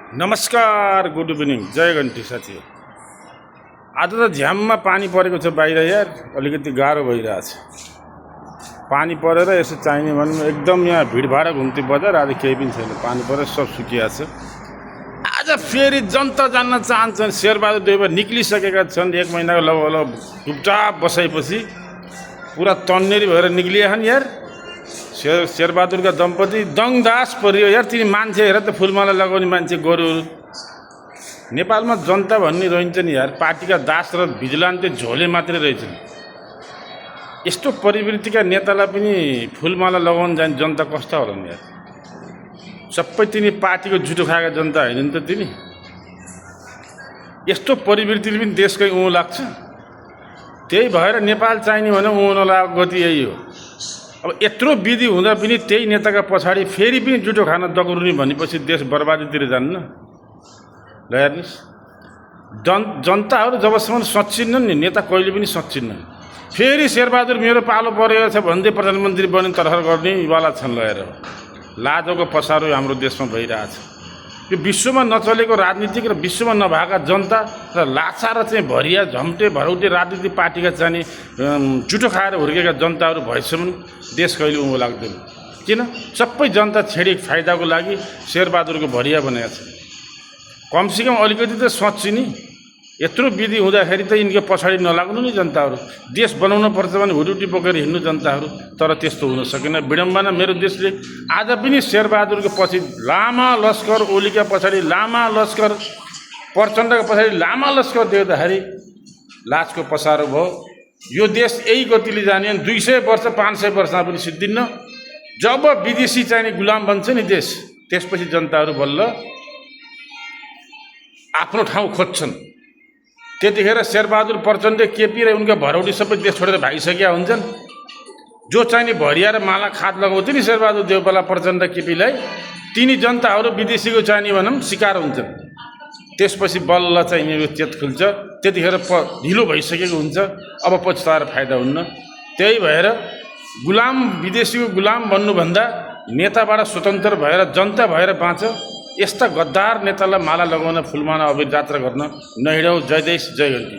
नमस्कार, good evening, जय घन्टी साथी। आज त झ्याममा पानी परेको छ बाहिर यार, अलिकति गाह्रो भइरहेछ। पानी परेर यसो चाहिने भनौँ एकदम यहाँ भिडभाड घुम्ती बजार, आज केही पनि छैन, पानी परेर सब सुकिया छ। आज फेरि जनता जान्न चाहन्छन्, शेरबहादुर देउवा निक्लिसकेका छन्। 1 महिनाको लगभग टुपटाप बसाएपछि पुरा तन्नेरी भएर निक्लिएछन् यार। शेरबहादुरका दम्पति दङदास परियो यार। तिनी मान्छे हेर त, फुलमाला लगाउने मान्छे गोरुहरू। नेपालमा जनता भन्ने रहन्छ नि यार, पार्टीका दास र भिजिलान्ते झोले मात्रै रहेछन्। यस्तो परिवृत्तिका नेतालाई पनि फुलमाला लगाउन जाने जनता कस्ता होला नि यार। सबै तिनी पार्टीको जुठो खाएका जनता होइन नि त तिनी। यस्तो परिवृत्तिले पनि देशकै उँभो लाग्छ। त्यही भएर नेपाल चाहिने भने उँभो नलागेको गति यही हो। अब यत्रो विधि हुँदा पनि त्यही नेताका पछाडि फेरि पनि जुठो खान दगुर्ने भनेपछि देश बर्बादीतिर जान्न। ल हेर्नुहोस्, जनताहरू जबसम्म सच्चिन्नन् नि, नेता कहिले पनि सच्चिन्नन्। फेरि शेरबहादुर मेरो पालो परेको छ भन्दै प्रधानमन्त्री बने तरहर गर्नेवाला छन्। ल हेर, लाजको पसारो हाम्रो देशमा भइरहेछ। यो विश्वमा नचलेको राजनीतिक र विश्वमा नभएका जनता र लाछा र चाहिँ भरिया झम्टे भरौटे राजनीतिक पार्टीका चाहिँ जुठो खाएर हुर्केका जनताहरू भएसम्म देश कहिले उँभो लाग्दैन। किन? सबै जनता छेडी फाइदाको लागि शेरबहादुरको भरिया बनाएको छ। कमसेकम अलिकति त सच्चिने। यत्रो विधि हुँदाखेरि त यिनको पछाडि नलाग्नु नि जनताहरू। देश बनाउन पर्छ भने हुटुटी बोकेर हिँड्नु जनताहरू। तर त्यस्तो हुन सकेन। विडम्बना मेरो देशले आज पनि शेरबहादुरको पछि लामा लस्कर, ओलीका पछाडि लामा लस्कर, प्रचण्डका पछाडि लामा लस्कर देख्दाखेरि लाजको पसारो भयो। यो देश यही गतिले जाने 200 वर्ष 500 वर्षमा पनि सिद्धिन्न। जब विदेशी चाहिने गुलाम बन्छ नि देश, त्यसपछि जनताहरू बल्ल आफ्नो ठाउँ खोज्छन्। त्यतिखेर शेरबहादुर, प्रचण्ड, केपी र उनका भरौटी सबै देश छोडेर भागिसकेका हुन्छन्। जो चाहिने भरिया र माला खाद लगाउँथे नि शेरबहादुर देउवालाई, प्रचण्ड, केपीलाई, तिनी जनताहरू विदेशीको चाहिने भनौँ शिकार हुन्छन्। त्यसपछि बल्ल चाहिँ यो चेत खुल्छ। त्यतिखेर ढिलो भइसकेको हुन्छ। अब पछुताएर फाइदा हुन्न। त्यही भएर विदेशीको गुलाम बन्नुभन्दा नेताबाट स्वतन्त्र भएर जनता भएर बाँच। यस्ता गद्दार नेतालाई माला लगाउन, फुलमाला अभिर जात्रा गर्न नहिँडौँ। जय देश, जय घन्टी।